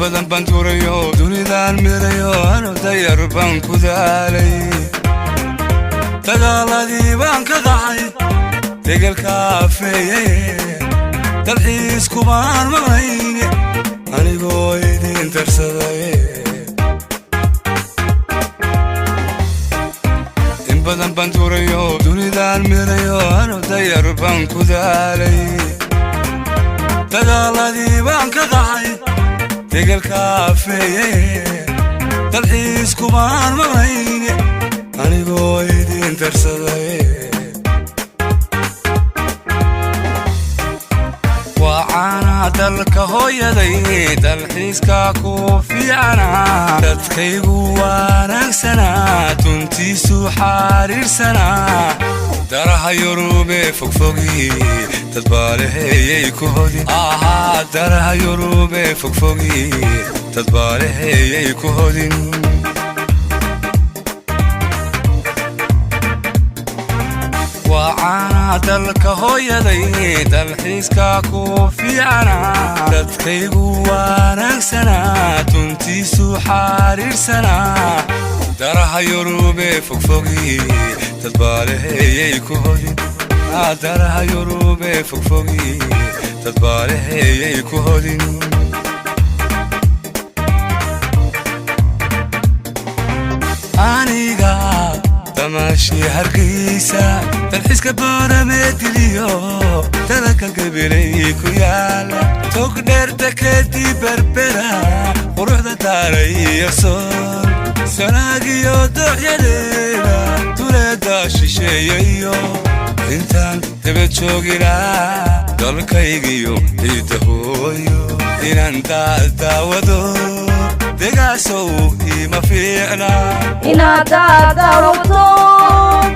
Badan baan tuurayo, dunidaan mirayo, ano dayar baan ku daalay. Dagaaladii baan ka qaxay, degelka afeeyey, dalxiis kumaan maqlayne, anigoo idin darsaday. In badan baan tuurayo, dunidaan mirayo, ano dayar baan ku daalay. Dagaaladii baan ka qaxay, degelka afeeyey, dalxiis kumaan maqlayne, anigoo idin darsaday. Waa caana dalka hooyaday, dalxiiska ku fiicana, dadkaygu wanaagsanaa, duntiisu xariirsanaa. Daraha Yurube fogfogi, dad baaleheyay ku hodin. Ahaa, daraha Yurube fogfogi, dad baaleheyay ku hodin. Waa caana dalka hooyaday, dalxiiska ku fiicana, dadkaygu wanaagsanaa, duntiisu xariirsanaa. Daraha Yurube fogfogi, dad baaleheyay ku hodin. Daraha Yurube fogfogi, dad baaleheyay ku hodin. Aniga damaashii Hargeysa, dalxiiska Boorameediliyo, dalalka Gabilay ku yaala, tog dheerta kadib Berbera, quruxda daaray iyo sool, Sanaagiyo dooxyadeeda, duleeda shisheeyayo, intaan daba joogilaa dalkaygiyo ciidda hooyo, inaan daadaawado degaasow ima fiicna. Inaad daadawato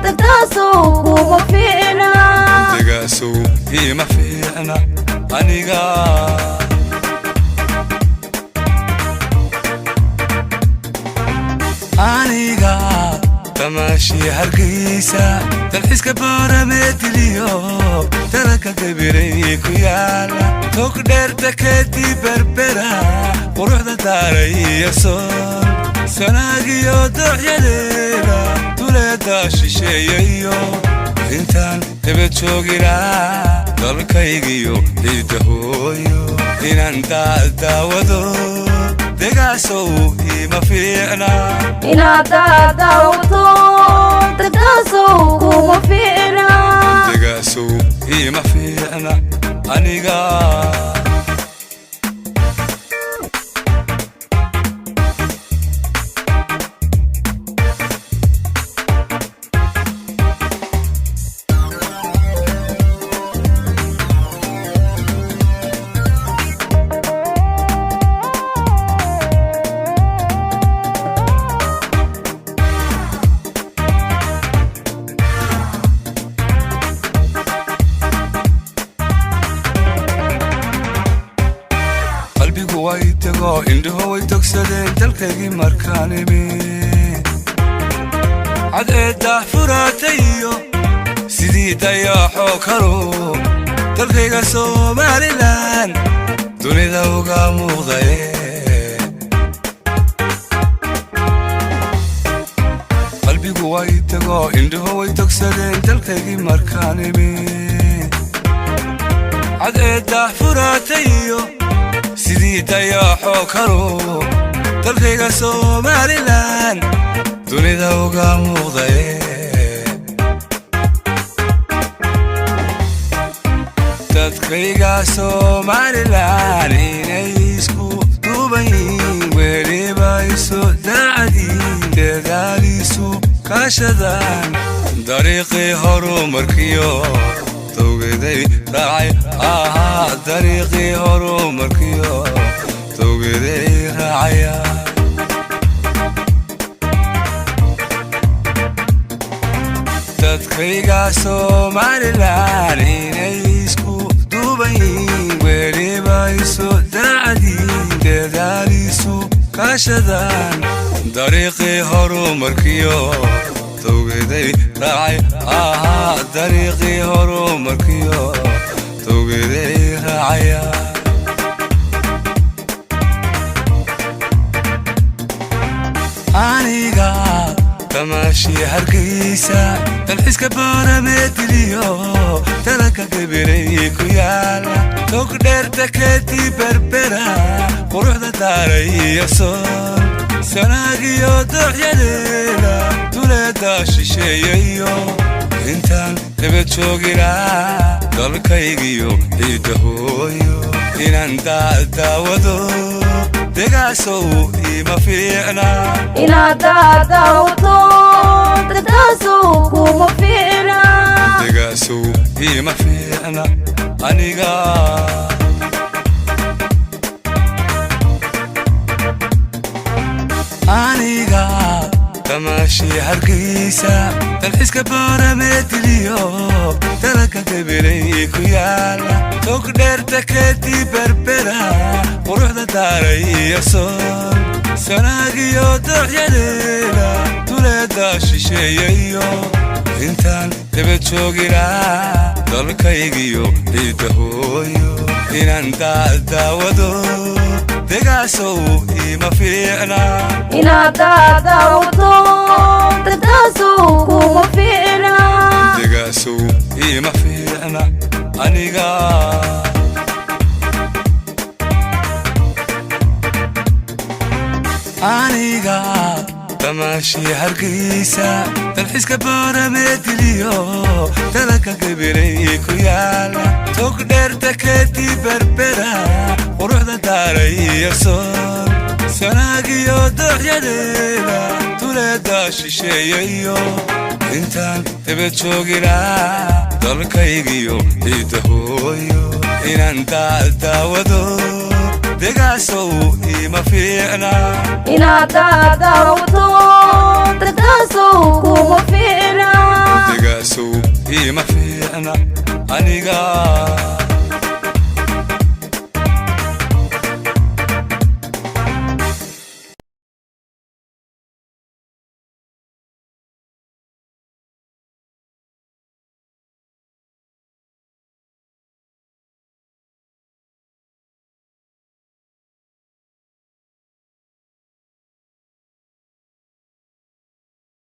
degdaasow kuma fiicna. Degaasow ima fiicna aniga. Aniga damaashii Hargeysa, dalxiiska Boorameediliyo, dalalka Gabiray ku yaala, tog dheerta kadib Berbera, quruxda daaray iyo sool, Sanaagiyo dooxyadeeda, duleeda shisheeyayo, intaan daba joogilaa dalkaygiyo ciidda hooyo, inaan daadaawado degaasow ima fiicna. Inaad daadawato degdaasow kuma fiicna. Degaasow ima fiicna aniga. Qalbigu way tego, indhuhu way togsadeen dalkaygii markaan imi. Cadceedda furaatay iyo sidii dayaxoo kalu, dalkayga Somalilan dunida uga muuqdaye. Qalbigu way tego, indhuhu way togsadeen dalkaygii markaan imi. Cadceedda furaatay iyo sidii dayaxoo kalu, dalkayga Somalilan dunida uga muuqdaye. Dadkayga Somalilan inay isku duuban yihiin, weliba isu daacadiin, dadaaliisu kaashadaan, dariiqii horumarkiyo towgeday raacay. Ahaa, dariiqii horumarkiyo towgeday raacaya. Dadkayga Somalilan inay isku duuban yihiin, weliba isu daacadiin, dadaaliisu kaashadaan, dariiqii horumarkiyo towgeday raacay. Ahaa, dariiqii horumarkiyo towgeday raacaya. Damaashii Hargeysa, dalxiiska Boorameediliyo dalanka Gabiley ku yaala, tog dheerta keeti Berbera, quruxda daaray iyo sool, Sanaagiyo dooxyadeeda, duleeda shisheeyayo, intaan daba joogilaa dalkaygiyo ciidda hooyo, inaan daadaawado degaasow iima fiicna. Inaad daadawato tagtaasow kuma fiicna. Degaasow iima fiicna aniga. Aniga damaashii Hargeysa, dalxiiska Boorameediliyo dalanka Gabiley ku yaala, tog dheerta keeti Berbera, quruxda daaray iyo sool, Sanaagiyo dooxyadeeda, duleeda shisheeyayo, intaan daba joogilaa dalkaygiyo ciidda hooyo, inaan daadaawado degaasow iima fiicna. Inaad daadawato tagtaasow kuma fiicna. Degaasow iima fiicna aniga. Aniga damaashii Hargeysa, dalxiiska Boorameediliyo dalanka Gabiley ku yaala, tog dheerta keeti Berbera, quruxda daaray iyo sool, Sanaagiyo dooxyadeeda, duleeda shisheeyayo, intaan daba joogilaa dalkaygiyo ciidda hooyo, inaan daadaawado degaasow iima fiicna. Inaad daadawato tagtaasow kuma fiicna. Degaasow iima fiicna aniga.